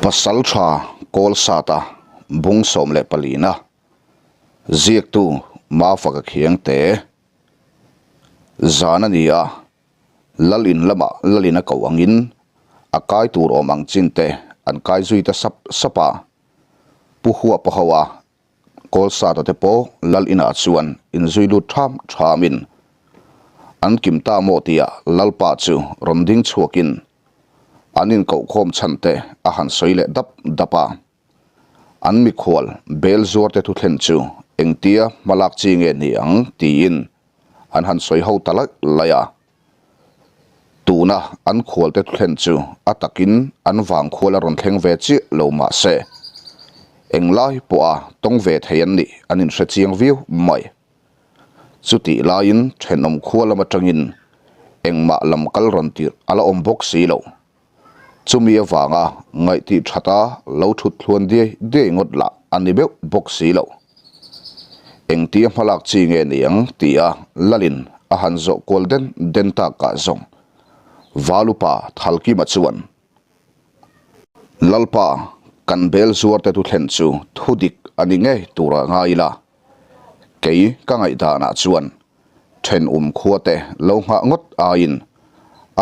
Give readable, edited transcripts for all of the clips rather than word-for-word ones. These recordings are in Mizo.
Pasaltha Kawlsata bung 14 na ziaktu Mafaka Khiangte zan a ni a, Lal in lamah Lal in a koh angin a kai tur awm ang chin te an kai zui ta sap sap a, Pu Huapa ho a Kawlsata te pawh Lal inah chuan inzui lut ṭham ṭhamin an kim ta maw tia Lalpa chu rawn ding chhuakin an inkohkhawm chhan te a han sawi leh dap dap a. An mikhual bel zuar te thuthlen chu engtia hmalak chi nge ni ang tiin an han sawi ho ta laih laih a. Tuna an khualte thlen chu a takin an vangkhual a rawn thleng ve chiah lo mah se, englai pawha tawng ve thei an nih an inhre chiang viau mai. Chutih laiin thenawm khua lam atangin engmah lam kal rawn tirh a la awm bawk si lo. Chumi avanga ngaihtih thata lo thut thluan diai diai ngawt lah a ni beuh bawk si lo. Engtia hmalak chi nge niang tia Lalin a han zawh kual den den tak ah zawng Valupa Thalkima chuan, Lalpa, kan bel zuar te thu thlen chu thu dik a ni ngei tura ngai ila, kei ka ngaihdanah chuan thenawm khua te lo nghah ngawt aiin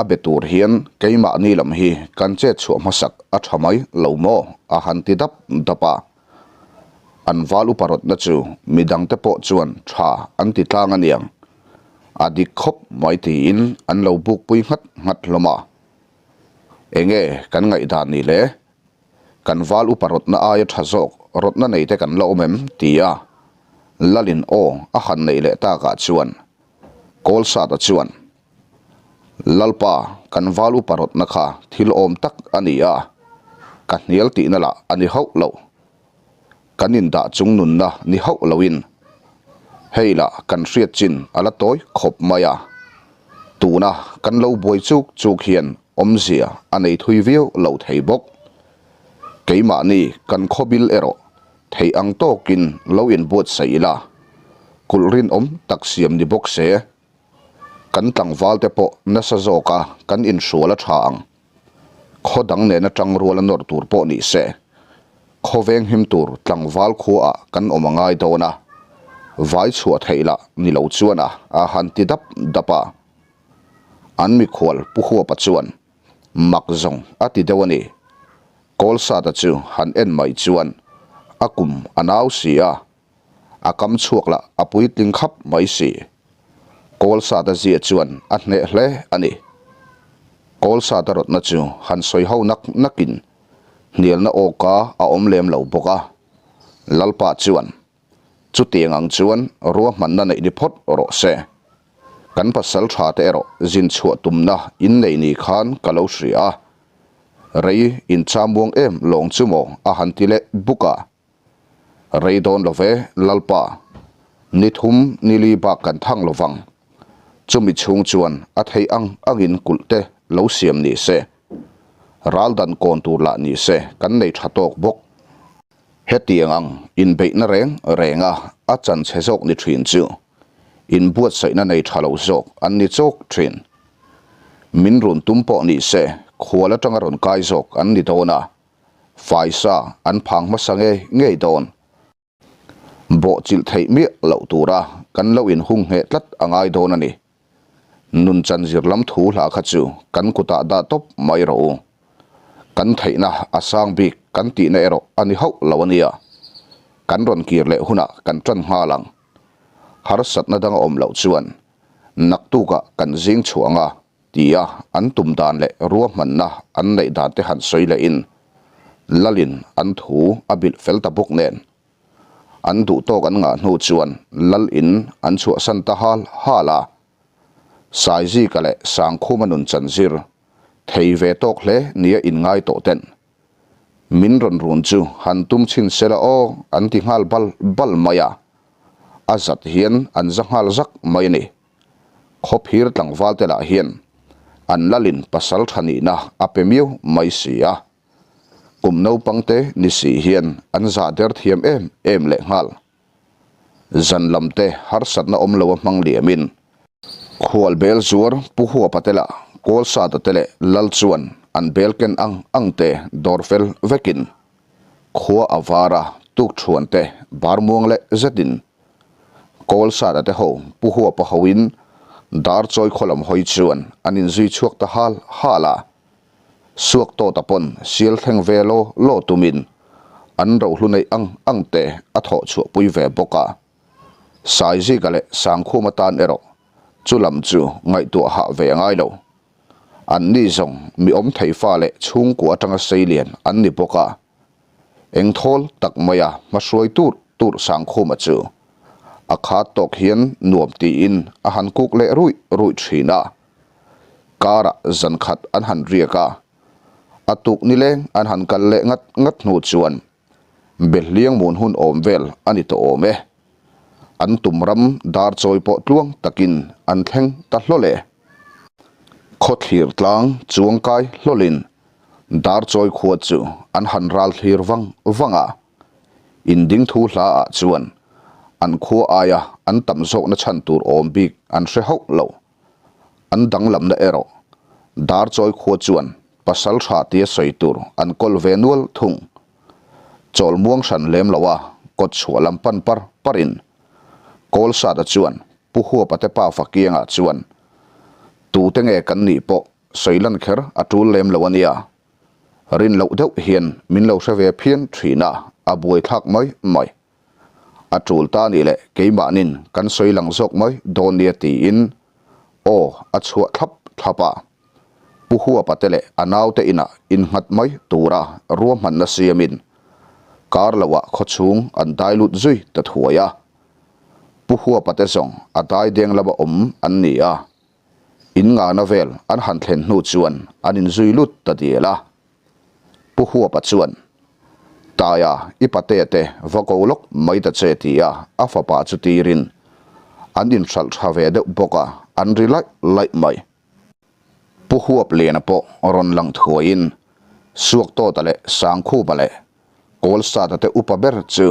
a be tur hian keimahni lam hi kan chet chhuah hmasak a tha mai lo maw a han ti dap dap a. An val upa rawtna chu midangte pawh chuan tha an ti tlang a niang. A dik khawp mai tiin an lo bukpui nghat nghat hlawm a. Enge kan ngaihdan ni le? Kan val upa rawtna aia tha zawk rawtna nei te kan la awm em? ti a Lalin aw a han neih leh takah chuan Kawlsata chuan Lalpa, kan val upa rawtna kha thil awm tak a ni a, ka hnial tihna lah a ni hauh lo. Kan indah chung nunna ni hauh loin hei lah kan hriat chin a la tawi khawp mai a, tuna kan lo buai chuk chuk hian awmzia a nei thui viau lo thei bawk. Keimahni kan khawbil erawh theih ang tawkin lo inbuatsaih ila, kulh rinawm tak siam ni bawk se. Kan tlangval te pawh nasa zawk a kan inhrual a tha ang. Khaw dang nena tang rual a nawr tur pawh ni se. Khaw veng him tur tlangval khua ah kan awm a ngai dawn a. Vai chhuah theih lah ni lo chuan a a han ti dap dap a. An mikhual Pu Huapa chuan mak zawng a ti deuh a ni. Kawlsata chu han en mai chuan a kum a nau si a. A kam chhuak lah a puitling khap mai si. Kawlsata zia chuan a hneh hle a ni. Kawlsata rawtna chu han sawi ho nak nakin hnialna awka a awm lem lo bawk a. Lalpa chuan, Chutiang ang chuan ruahmanna neih ni phawt rawh se. Kan pasal tha te erawh zin chhuah tumna in nei ni khan ka lo hria a. Rei inchamuang em lawng chu maw a han ti leh buk a. Rei dawn lo ve, Lalpa. Ni thum ni li bak kan thang lo vang. Chumi chhung chuan a theih ang angin kulh te lo siam ni se. Ral dan kawn tur lah ni se kan nei tha tawk bawk. Hetiang ang inbeihna reng renga a chan chhe zawk ni thin chu inbuatsaihna nei tha lo zawk an ni chawk thin. Min run tum pawh ni se khual atanga rawn kai zawk an ni dawn a. Faisa an phang hmasa ngei ngei dawn. Bawhchilh theih miah loh tura kan lo inhung ngheh tlat a ngai dawn a ni. Nun chan zir lam thu hla kha chu kan kutah dah tawp mai rawh u. Kan theihna a sang bik kan tihna erawh a ni hauh lo a nia. Kan rawn kir leh hunah kan tan nghal ang. Harsatna dang a awm loh chuan naktukah kan zing chhuah ang a. Tia an tum dan leh ruahmanna an neih dan te han sawi lehin Lalin an thu a bilh fel ta bawk nen an duh tawk an ngah hnu chuan Lalin an chhuahsan ta hal hal a. Saizika leh Sangkhuma nun chanzir thei ve tawk hle nia inngai tawh ten min rawn run chu han tum chhin sela aw an ti nghal bal bal mai a, a zat hian an za nghal zak mai a ni. Khawphir tlangval te lah hian an lalin pasal tha nihna a pe miau mai si a, kum naupang te ni si hian an zah der thiam em em leh nghal. Zan lam te harsatna awm lo a hmang liamin khual bel zuar Pu Huapa te lah Kawlsata te leh Lal chuan an bel ken ang ang te dawr fel vekin khua a var a, tukṭhuan te bar muang leh zetin Kawl Sata te ho Pu Huapa hoin dar chawi khaw lam hawi chuan an inzui chhuak ta hal hal a. Suak tawta pawn sial thleng ve law law tumin an rohlu neih ang ang te a thawh chhuahpui ve bawk a. Saizika leh Sangkhuma tan erawh chu lam chu ngaihtuah hah ve a ngai lo. An ni zawng mi awm thei fa leh chhungkua atanga seilian an ni bawk a. Eng thawl tak maia hmahruai tur tur Sangkhuma chu a khat tawk hian nuam tiin a han kuk leh ruih ruih thin a. Karah zan khat an han riak a, a tuk nileng an han kal leh ngat ngat hnu chuan Behliang mun hun awm vel a ni tawh awm e. An tum ram dar chawi pawh tluang takin an thleng ta hlawlh e. Khawthlir tlang chuang kai hlawlhin dar chawi khua chu an han ral thlir vang vang a. Inding thu hla ah chuan an khua aia an tam zawkna chhan tur awm bik an hre hauh lo. An danglamna erawh Darchawi khua chuan pasal tha tia sawi tur an kawl ve nual thung. Chawl muang hran lem lo a, kawt chhuah lam pan par parin Kawlsata chuan Pu Huapa te pa Fakianga chuan tute nge kan nih pawh sawi lan kher a tul lem lo a nia. Rin loh deuh hian min lo hre ve phian thin a, a buaithlak mai mai. A tul ta nih leh keimahnin kan sawi lang zawk mai dawn nia tiin aw a chhuah thlap thlap a. Pu Huapa te leh a naute inah innghat mai tura ruahmanna siamin kar loah khawchhung an dai lut zui ta thuai a. Pu Huapa te zawng a dai deng lama awm an ni a, in ngana vel an han thlen hnu chuan an inzui lut ta dial a. Pu Huapa chuan, Taia, i patea te va ko lawk mai ta che tia a fapa chu tirin an inhralh tha ve deuh bawk a, an ri laih laih mai. Pu Huap Liana pawh rawn lang thuaiin Suaktawta leh Sangkhupa leh Kawlsata te upa ber chu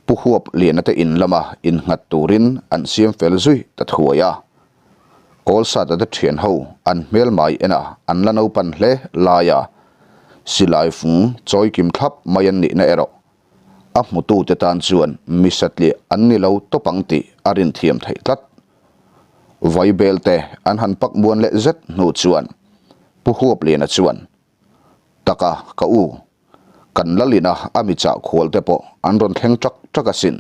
Pu Huap Liana te in lama innghat turin an siam fel zui ta thuai a. Kawlsata te thian ho an hmel mai en a, an la naupan hle lai a, silai fung chawi kim thlap mai an nihna erawh a hmutu te tan chuan mi satliah an ni lo tawp ang tih a rinthiam theih tlat. Vaibel te an han pak muan leh zet hnu chuan Pu Huapliana chuan, Taka ka u, Kan lalina a mi chah khual te pawh an rawn thleng ṭak ṭak asin.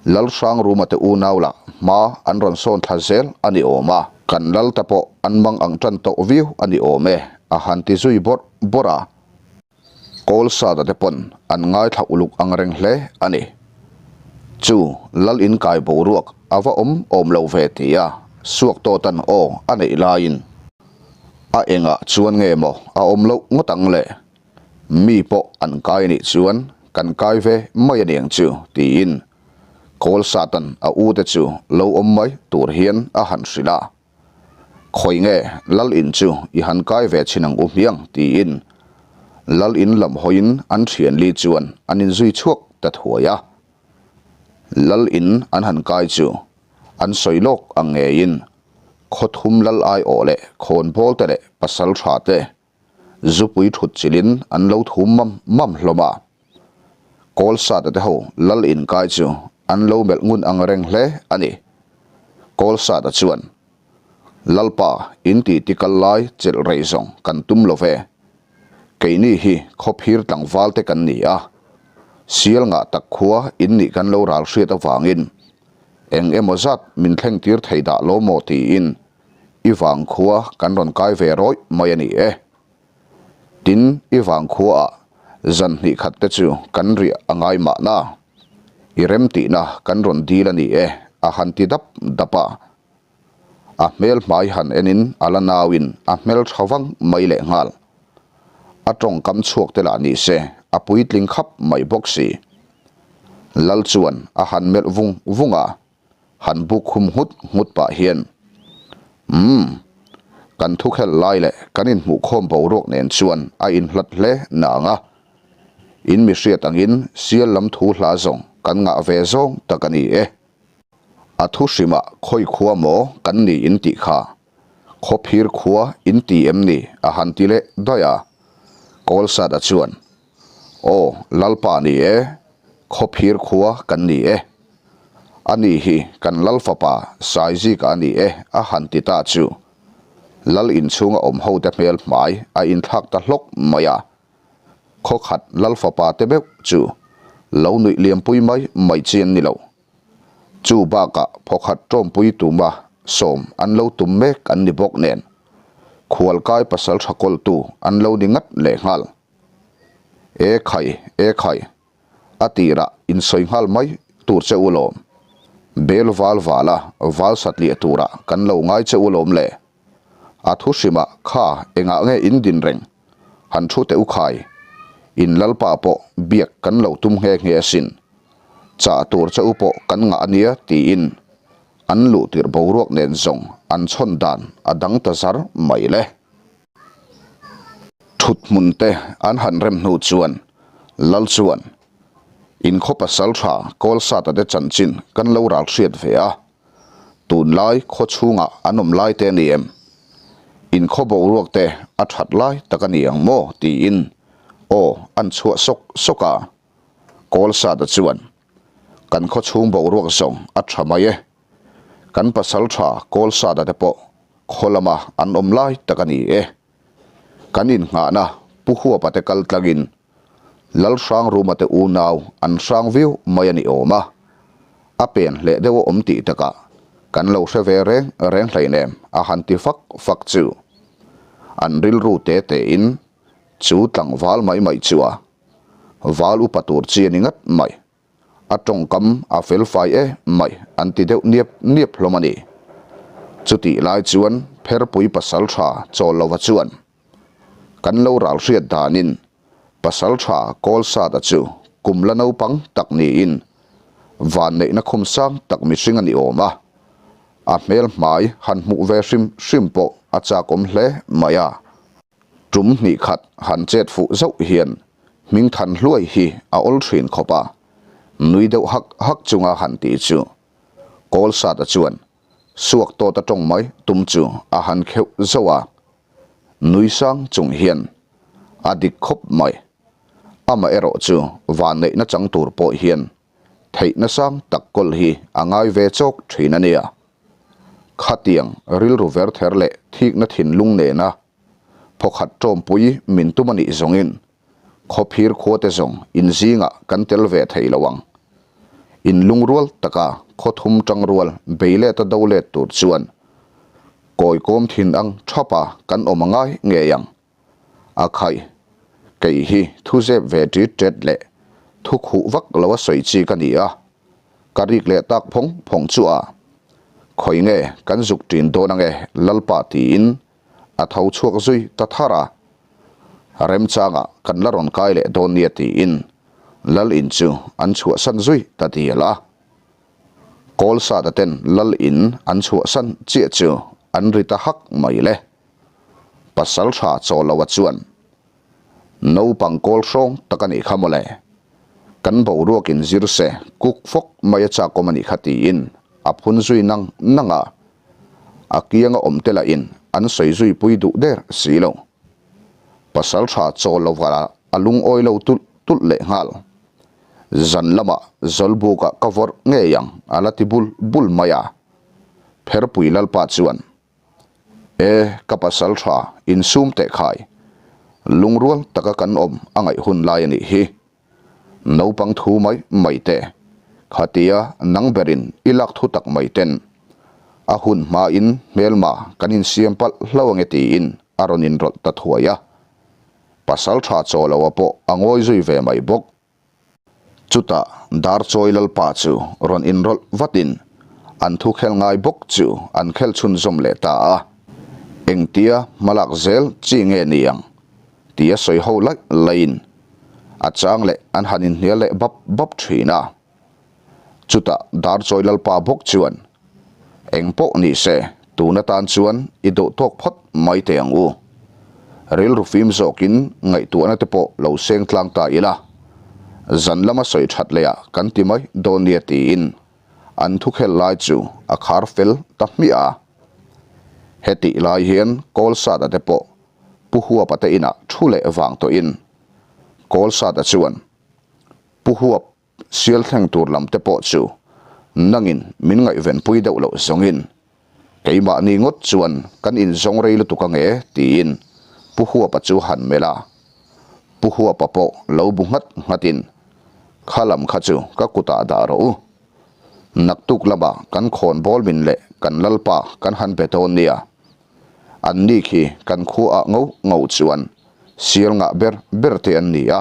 Lal Hrangruma te unau lah hma an rawn sawn thla zel a ni awm a, kan lal te pawh an mang ang ṭan tawh viau a ni awm e, a han ti zui bawrh bawrh a. Kawlsata te pawn an ngaithla uluk ang reng hle a ni. Chu lal in kai boruak a va awm awm lo ve tia Suaktawtan aw a neih laiin a engah chuan nge maw a awm loh ngawt ang le? Mi pawh an kai nih chuan kan kai ve mai a niang chu tiin Kawl Satan a u te chu lo awm mai tur hian a han hrilh a. Khawi nge Lal in chu i han kai ve chhin ang u hmiang tiin Lal in lam hawiin an thian li chuan an inzui chhuak ta thuai a. Lal in an han kai chu an sawi lawk ang ngeiin Khawthum lal aiawh leh khawnbawl te leh pasal tha te zupui thut chilhin an lo thum mam mam hlawm a. Kawlsata te ho lal inkai chu an lo melh ngun ang reng hle a ni. Kawlsata chuan, Lalpa, in titi kal lai chelh rei zawng kan tum lo ve. Keini hi khawphir tlangval te kan ni a, sial ngah tak khua in nih kan lo ral hriat avangin Eng emaw zat min thleng tir thei dah lo maw tiin i vangkhua kan rawn kai ve rawih mai a ni e. Tin, i vangkhuaah zan hnih khat te chu kan riah a ngai mahna. I remtihna kan rawn dil a ni e a han ti dap dap a. A hmel hmai han enin a la nauin a hmel tha vang mai lehnghal. A tawngkam chhuak te lah ni se a puitling khap mai bawk si. Lal chuan a han melh vung vung a, han buk khum nghut nghut pah hian, Umm, kan thukhelh lai leh kan inhmuhkhawm boruak nen chuan a inhlat hle nang a, in mi hriat angin sial lam thu hla zawng kan ngah ve zawng tak a ni e. A thu hrimah khawi khua maw kan ni in tih kha. Khawphir khua in ti em ni? a han ti leh daih a. Kawlsata chuan, Aw, Lalpa ni e, Khawphir khua kan ni e. A ni hi kan Lal fapa Saizika a ni e, a han ti ta chu. Lal inchhunga awm hote hmel hmai a inthlak ta hlawk mai a. Khawkhat Lal fapa te meuh chu lo nuih liampui mai mai chi an ni lo. Chu bakah phawkhat tawmpui tuma sawm an lo tum mek an ni bawk nen, khualkai pasal tha kawltu an lo ni ngat lehnghal. E khai, e khai, a tirah insawi nghal mai tur che u lawm. Bel val vala val satliah turah kan lo ngai che u lawm le. A thu hrimah kha engah nge in din reng? Han thu teh u khai. In lalpa pawh biak kan lo tum nghe nghe asin. Chah tur che u pawh kan ngah ania tiin an luh tirh boruak nen zawng an chhawn dan a dang ta zar mai le. Thut hmun te an han rem hnu chuan Lal chuan in khaw pasal tha Kawlsata te chanchin kan lo ral hriat ve a. Tunlai khaw chhungah an awm lai te a ni em? In khaw boruak te a that lai tak a ni ang maw? tiin aw an chhuah sawk sawk a. Kawlsata chuan, Kan khaw chhung boruak zawng a tha mai e. Kan pasal tha Kawlsata te pawh khaw lama an awm lai tak a ni e. Kan innghahna Pu Huapa te kal tlangin Lalhrangruma te unau an hrang viau mai a ni awm a, a pen hleh deuh a awm tih takah kan lo hre ve reng reng hleinem a han ti fak fak chu. An rilru te tein chu tlangval mai mai chu a val upa tur chi a ni ngat mai. A tawngkam a fel fai e mai an ti deuh niap niap hlawm a ni. Chutih lai chuan Pherpui pasal tha chawl lova chuan kan lo ral hriat danin pasal tha Kawlsata chu kum la naupang tak niin vanneihna khum sang tak mihring a ni awm a, a hmel hmai han hmuh ve hrim hrim pawh a chakawm hle mai a. Tum hnih khat han chet fuh zauh hian hming than hluai hi a awl thin khawp a, nui deuh hak hak chunga han tih chu Kawlsata chuan suak tawt a tawng mai tum chu a han kheuh zauh a, nui sang chung hian a dik khawp mai. Amaherawh chu vanneihna chang tur pawh hian theihna sang tak kawl hi a ngai ve chawk thin a nia. Khatiang rilru verther leh thikna thinlung nena phawkhat tawmpui min tum a nih zawngin khawphir khuate zawng inzingah kan tel ve thei lo ang. Inlungrual taka khawthum tangrual bei let a do let tur chuan kawikawm thin ang thapa kan awm a ngai ngei ang. A khai, kei hi thu zep ve ṭit ṭet leh thu khuh vak lo a sawi chi ka ni a, ka rik leh tak phawng phawng chu a, khawi nge kan zuk ṭin dawn ange Lalpa tiin a tho chhuak zui ta thar a, remchangah kan la rawn kai leh dawn nia tiin Lal in chu an chhuahsan zui ta dial a. Kawlsata ten Lal in an chhuahsan chiah chu an ri ta hak mai le. Pasal tha chaw lo a chuan naupang kawl hrawng tak a nih kha mawle. Kan boruak in zir se kuk fawk mai a chakawm a nih kha tiin a phun zui nang nang a. A kianga awm te lah in an sawi zui pui duh der si lo. Pasal tha chaw lo va a lungawi lo tulh tulh leh nghal. Zan lamah Zawlbukah ka vawrh ngei ang a la ti bul bul mai a. Pherpui Lalpa chuan E, ka pasal tha, insum teh khai. Lungrual taka kan awm a ngaih hun lai a nih hi. Naupang thu mai mai te, khatia nang berin i lak thu tak mai ten a hun hmain hmelma kan insiam palh hlo ange tiin a rawn inrawlh ta thuai a. Pasal tha chaw lo a pawh a ngawi zui ve mai bawk. Chutah Darchawi Lalpa chu rawn inrawlh vatin an thu khel ngai bawk chu an khel chhunzawm leh ta a. Engtia hmalak zel chi nge ni ang? tia sawi ho laih laihin a chang leh an han inhnial leh bap bap thin a. Chutah Darchawi Lalpa bawk chuan, Eng pawh ni se, tun atan chuan i duh tawk phawt mai teh ang u. Rilru fim zawkin ngaihtuahna te pawh lo seng tlang ta ila, zan lama sawi that leh ah kan ti mai dawn nia tiin an thu khel lai chu a khar fel ta hmiah a. Hetih lai hian Kawlsata te pawh Pu Huapa te inah thu leh vang tawhin Kawlsata chuan Pu Huap sial thleng tur lam te pawh chu nangin min ngaihvenpui deuh loh zawngin keimahni ngawt chuan kan inzawng rei lutuk ange tiin Pu Huapa chu han melh a. Pu Huapa pawh lo bu nghat nghatin kha lam kha chu ka kutah dah rawh u. Naktuk lamah kan khawn bawl min leh kan lalpa kan han be dawn nia. An ni khi kan khuaah ngo ngo chuan sial ngah ber ber te an ni a,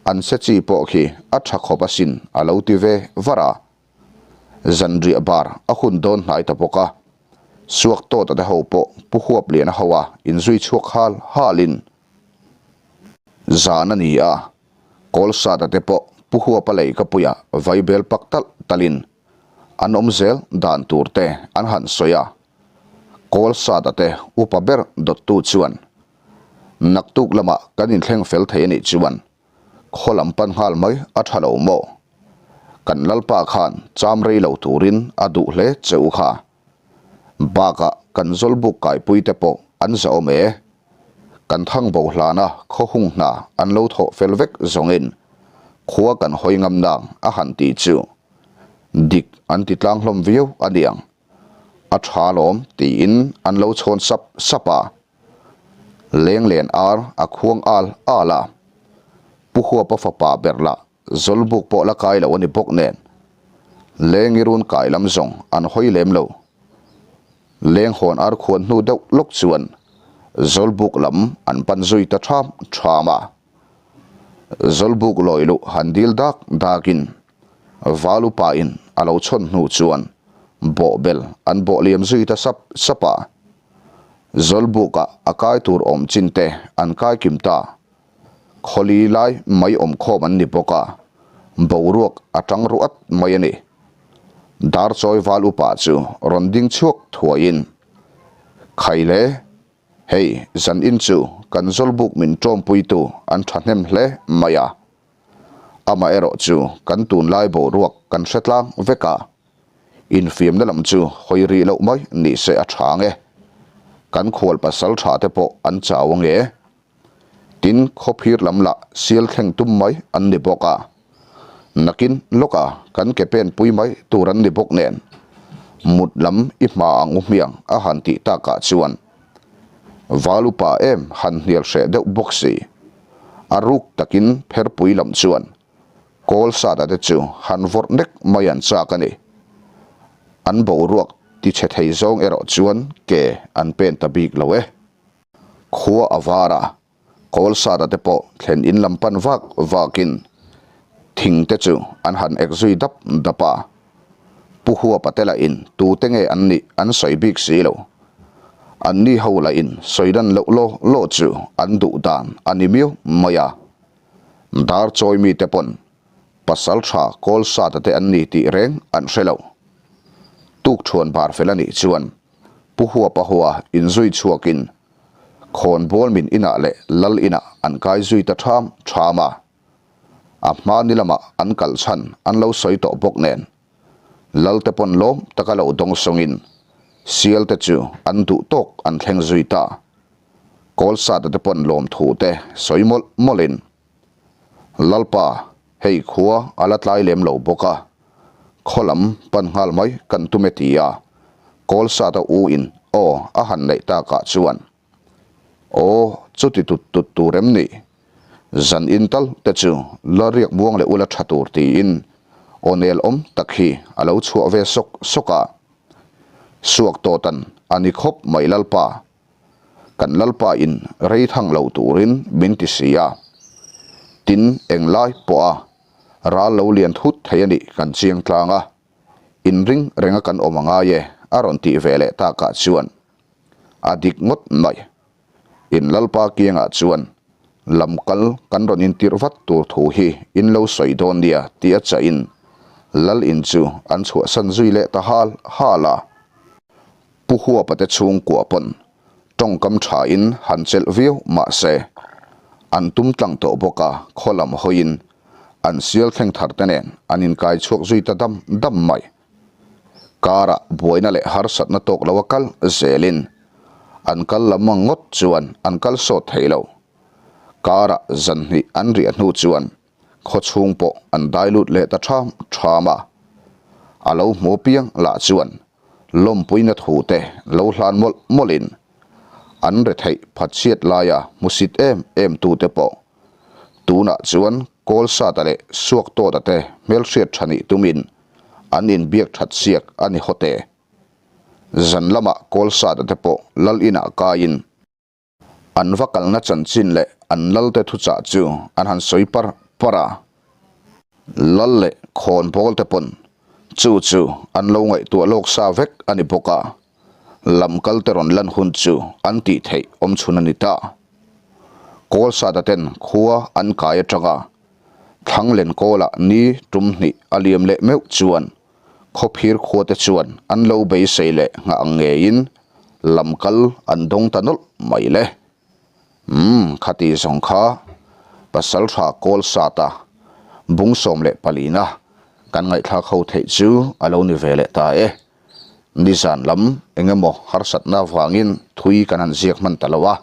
an se chi pawh khi a tha khawp asin a lo ti ve var a. Zanriah bar a hun dawn hnai ta bawk a, suak tawt a te ho pawh Pu Huapliana ho a inzui chhuak hal halin zan a ni a, Kawlsata te pawh Pu Huapa lei ka puia vaibel pak talh talhin an awm zel dan tur te an han sawi a. Kawlsata te upa ber dawttu chuan naktuk lamah kan inthleng fel thei a nih chuan khaw lam pan nghal mai a tha lo maw? Kan Lalpa khan cham rei lo turin a duh hle che u kha. Bakah kan zawlbuk kaipui te pawh an zahawm e. Kan thangbo hlana khaw hung hna an lo thawh fel vek zawngin khua kan hawi ngam nang a han ti chu dik an ti tlang hlawm viau a niang. A tha lawm tiin an lo chhawn sap sap a. Lenglen ar a khuang al al a. Pu Huapa fapa ber lah Zawlbuk pawh la kai lo a ni bawk nen Lengi run kai lam zawng an hawi lem lo. Lenghawn ar khuan hnu deuh lawk chuan Zawlbuk lam an pan zui ta ṭham ṭham a. Zawlbuk lawi luh han dil dak dakin Val upain a lo chhawn hnu chuan bawhbel an bawh liam zui ta sap sap a. Zawlbukah a kai tur awm chin te an kai kim ta. Khawli lai mai awm khawm an ni bawk a, boruak a tang ruat mai a ni. Darchawi val upa chu rawn ding chhuak thuaiin, Khaile, hei zanin chu kan zawlbuk min tawmpuitu an thahnem hle mai a. Amaherawh chu kan tunlai boruak kan hre tlang vek a, infiamna lam chu hawi rih loh mai ni se a tha ang e. Kan khual pasal tha te pawh an chau ange. Tin, khawphir lam lah sial thleng tum mai an ni bawk a, nakin lawka kan ke pen pui mai tur an ni bawk nen, mut lam i hma ang u hmiang a han tih takah chuan Val upa em han hnial hreh deuh bawk si. A ruk takin pherpui lam chuan kawl sata te chu han vawrh nek mai an chak a ni. An boruak tichhe thei zawng erawh chuan ke an pen ta bik lo e. Khua a var a, kawl sata te pawh thlen in lam pan vak vakin thing te chu an han ek zui dap dap a. Pu Huapa te lahin tute nge an nih an sawi bik si lo. Anni ho lahin sawi dan loh law law chu an duh dan a ni miau mai a. Dar chawi mite pawn pasal tha kawl sata te an ni tih reng an hre lo. Tukṭhuan bar fel a nih chuan Pu Huapa hoa inzui chhuakin khawnbawl min inah leh lal inah an kai zui ta ṭham ṭham a. A hma ni lamah an kal chhan an lo sawi tawh bawk nen lal te pawn lawm taka lo dawng sawngin sial te chu an duh tawk an thleng zui ta. Kawlsata te pawn lawmthu te sawi mawlh mawlhin Lalpa, hei khua a la tlai lem lo bawk a, khaw lam pan nghal mai kan tum e ti a, Kawlsata u in aw a han neih takah chuan, Aw, chuti tut tut tur em ni? Zan in tal te chu la riak muang leh ula tha tur tiin aw nel awm tak hi a lo chhuah ve sawk sawk a. Suak tawtan a ni khawp mai Lalpa, Kan Lalpa in rei thang lo turin min ti si a, tin englai pawh a ral lo lian thut thei a nih kan chiang tlang a, inring renga kan awm a ngai e a rawn tih ve leh takah chuan a dik ngawt mai. In Lalpa kiangah chuan lam kal kan rawn intirh vat tur thu hi in lo sawi dawn nia tih a chahin Lal in chu an chhuahsan zui leh ta hal hal a. Pu Huapa te chhungkua pawn tawngkam thain han chelh viau mah se, an tum tlang tawh bawk a, khaw lam hawiin an sial thleng thar te nen an inkai chhuak zui ta dam dam mai. Karah buaina leh harsatna tawk lo a kal zelin. An kal lam ang ngawt chuan an kal sawt thei lo. Karah zan hnih an riah hnu chuan khaw chhung pawh an dai lut leh ta ṭham ṭham a. A lo hmu piang lah chuan lawmpuina thu te lo hlan mawlh mawlhin an retheih phatchhiat laia hmusit em em tute pawh tunah chuan Kawlsata leh Suaktawta te hmelhriat ṭha nih tumin an inbiak ṭhat siak a ni hawt e. Zan lamah Kawlsata te pawh lal inah kaiin an va kalna chanchin leh an lalte thuchah chu an han sawi par par a. Lal leh khawnbawl te pawn chu chu an lo ngaihtuah lawk sa vek a ni bawk a, lam kal te rawn lan hun chu an tih theih awm chhun a ni ta. Kawlsata ten khua an kai atanga Thlanglen kawlah ni tum hnih a liam leh meuh chuan khawphir khua te chuan an lo beisei leh nghah ang ngeiin lam kal an dawng ta nawlh mai le. Umm, khati zawng kha Pasaltha Kawlsata bung 14 na kan ngaihthlak ho theih chu a lo ni ve leh ta e. Nizan lam eng emaw harsatna avangin thui kan han ziak hman ta lo a.